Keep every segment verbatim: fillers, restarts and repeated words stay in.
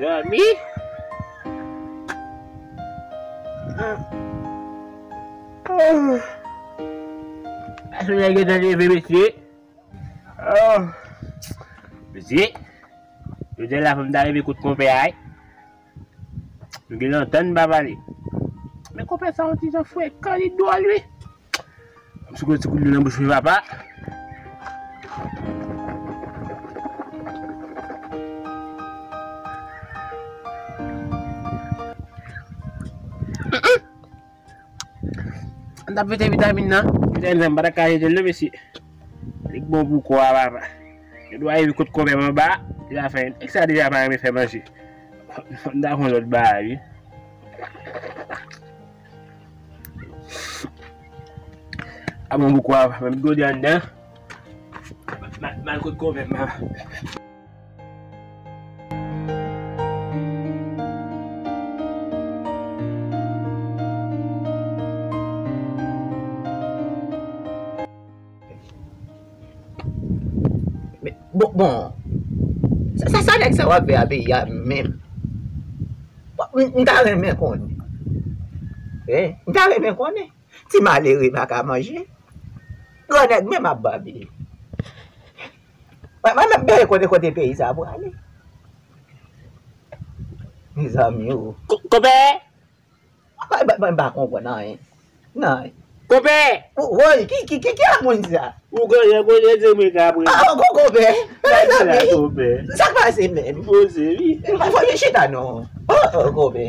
Dòmi? Ase nèg yo ta leve, mesye. Oh. Mesye, jodi a la fò m ta rive kot konpè a, wi. Nou gen lontan n pa pale. Men konpè sa yon ti jan frekan, li dwòl, wi. M sou kote ti kout dlo nan bouch mwen, papa. M t ap mete vitamin nan. Vitamin nan, m pa ta ka jete l non, mesye. Li bon pou kò a, papa. Yo dwe rive kot konpè m anba. Li ta fè, èk sa deja pa renmen fè manje. M ta fè yon lòt bagay, wi. A bon, pou kò a, papa. Met gode anndan. M al, m al kot konpè m, papa. Men, bon, bon. Sa, sa, sa nèg sa yo ap fè a peyi a menm? Bon, m, m ta renmen konnen. Hein? M ta renmen konnen. Ti malere pa ka manje. Gran nèg menm ap babile. Mwen, mwen menm, m pa konnen kote peyi sa a prale. Mezanmi o. Ko-, konpè! Mwen, mwen, mwen pa konprann anyen. Nan. Konpè! Woy, ki, ki, ki, ki a moun sa? Ou konnen, konnen se mwen k ap rele. Ah, oh, konpè. Mezanmi. Konpè. Sa k pase menm? Poze, wi. Fò, fò, chita non. Oh, oh, konpè.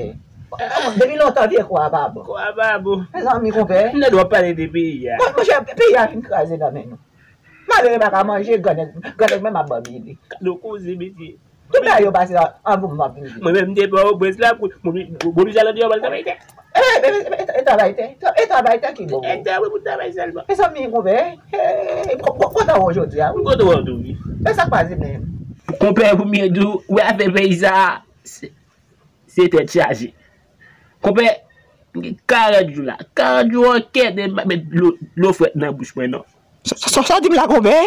Depi lontan vye kò a pa bon. Kò a pa bon. Mezanmi, konpè. M tande w ap pale de peyi a. Mon, monchè, peyi a fin kraze nan men nou. Malere pa ka manje, grannèg, grannèg menm ap babile. Gade yon koze, mesye. Tout bagay yo pase an, an mouvman, ap vin di. Mwen menm, m te pran yon brèz la, pou, pou, pou, pou nou al andeyò, pou al travay tè. E, e, e, e, e travay tè. Tra-, e travay tè ki bon. E tè, wi, pou travay sèlman. Mezanmi, konpè. E, e, ko-, ko-, kontan wè w jodi a, wi. M kontan wè w tou, wi. E sa k pase menm? Konpè, pou m byen di w, ou wè afè peyi sa a, se, se tèt chaje. Konpè, m gen karant jou la. Karant jou ankè, de m pa met dlo, dlo frèt nan bouch mwen, non. Sa, sa, sa, sa w di m la, konpè?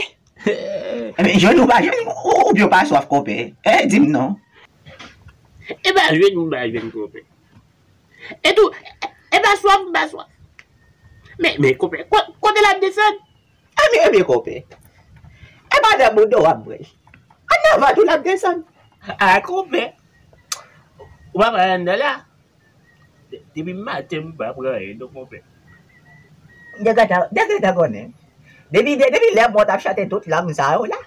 Ebyen, jodi w pa jwenn, ou, oubyen w pa swaf, konpè? Eh, di m non. E pa jwenn, m pa jwenn, konpè. E tou, e pa swaf, m pa swaf. Men, men, konpè, ko-, kote l ap desann? Ebyen, ebyen, konpè. E pa nan bouda w ap bwè l. Anndan vant ou l ap desann. A, konpè. Ou pa pral anndan la? De-, depi maten, m pa pran anyen, non, konpè. Nèg ata, nèg ata konnen. Depi, de-, depi lè mwen t ap chante tout lang sa yo la.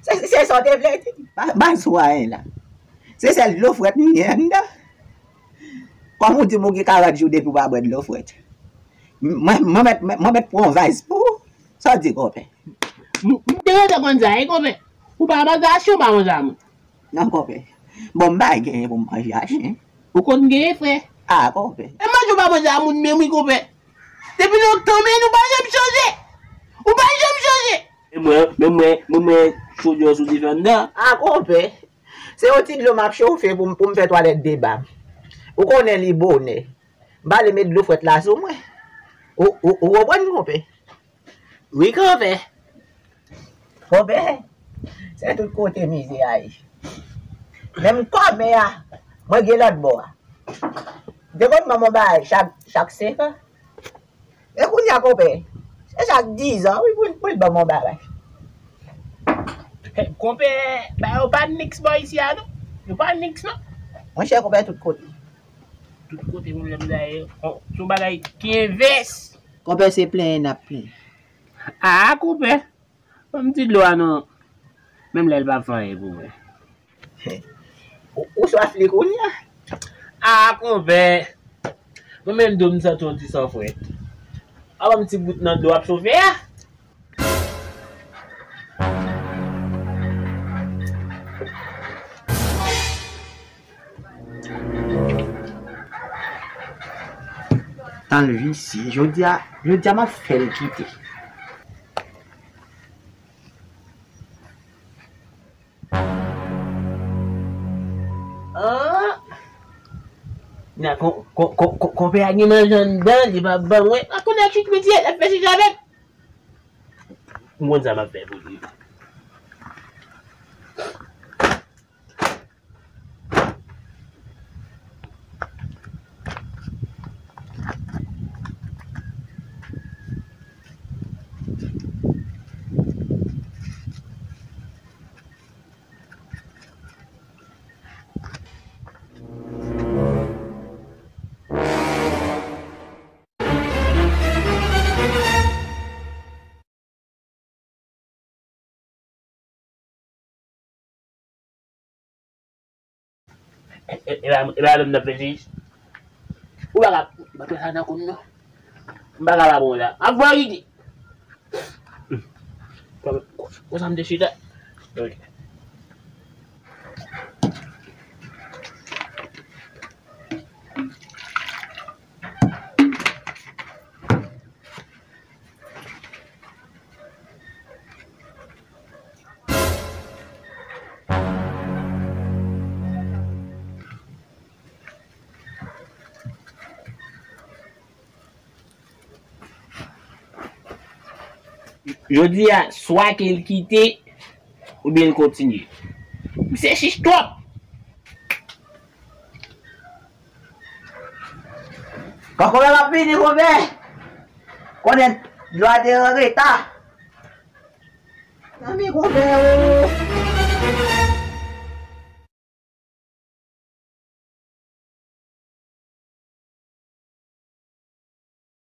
Se, se sa w te vle di. Pa, pa sou anyen la. Se sèl dlo frèt m gen anndan. Kòm ou di m ou gen karant jou depi w pa bwè dlo frèt. Mwen, mwen mèt, mwen mèt pran yon vaz pou ou. Sa w di, konpè? M, m te gentan konn sa, wi, konpè. Ou pa manje a chen, ou pa manje a moun. Non, konpè. Bon, m pa genyen pou m manje a chen. Ou konn genyen, frè? A, konpè. E manje ou pa manje a moun menm, wi, konpè. Depi lontan, men ou pa janm chanje. Ou pa janm chanje. Men mwen, men mwen, men mwen, chodyè sou dife anndan. A, konpè. Se yon ti dlo m ap chofe pou m, pou m fè twalèt deba. Ou konnen li bonè. M pa vle met dlo frèt la sou mwen. Ou, ou, ou konprann, konpè? Wi, konpè. Konpè, se tout kote mizè a ye. Menm kòmè a, mwen gen lòt bò a. M te konn ban m yon bagay chak, chak senk an. E kounye a, konpè, se chak diz an, wi, pou, pou l ban m yon bagay. Konpè, ba yo pa niks bò isi a, non. Yo pa niks, non. Monchè, konpè, tout kote. Tout kote pwoblèm sa ye. Bon, se yon bagay ki envès. Konpè, se plenyen n ap plenyen. A, konpè. Ban m ti dlo a non. Menm lè l pa fè anyen pou mwen. Ou, ou swaf li kounye a? A, konpè. Mwen menm tou m santi yon ti san frèt. A, ban m ti gout nan dlo w ap chofe a. Tan l visye. Jodi a, jodi a m ap fè l kite. Ah! Na kon, kon, kon, kon, konpè a gen manje anndan, li pa ban mwen. A konnen chit misye, l ap fè chita avè m. M konn sa m ap fè pou li. E, e, e pa, e pa menm nan plezi. Ou pa ka, ou pa ka sa nan koun non. M pa ka pa bon la. Ap vwa ide. Konsa m te chita. Ok. Jodi a, swa ke l kite, oubyen l kontinye. Misye chich twòp. Kòkòbè m ap vini, konbè. Konnen dlo a te an reta. Nan mi konbè o.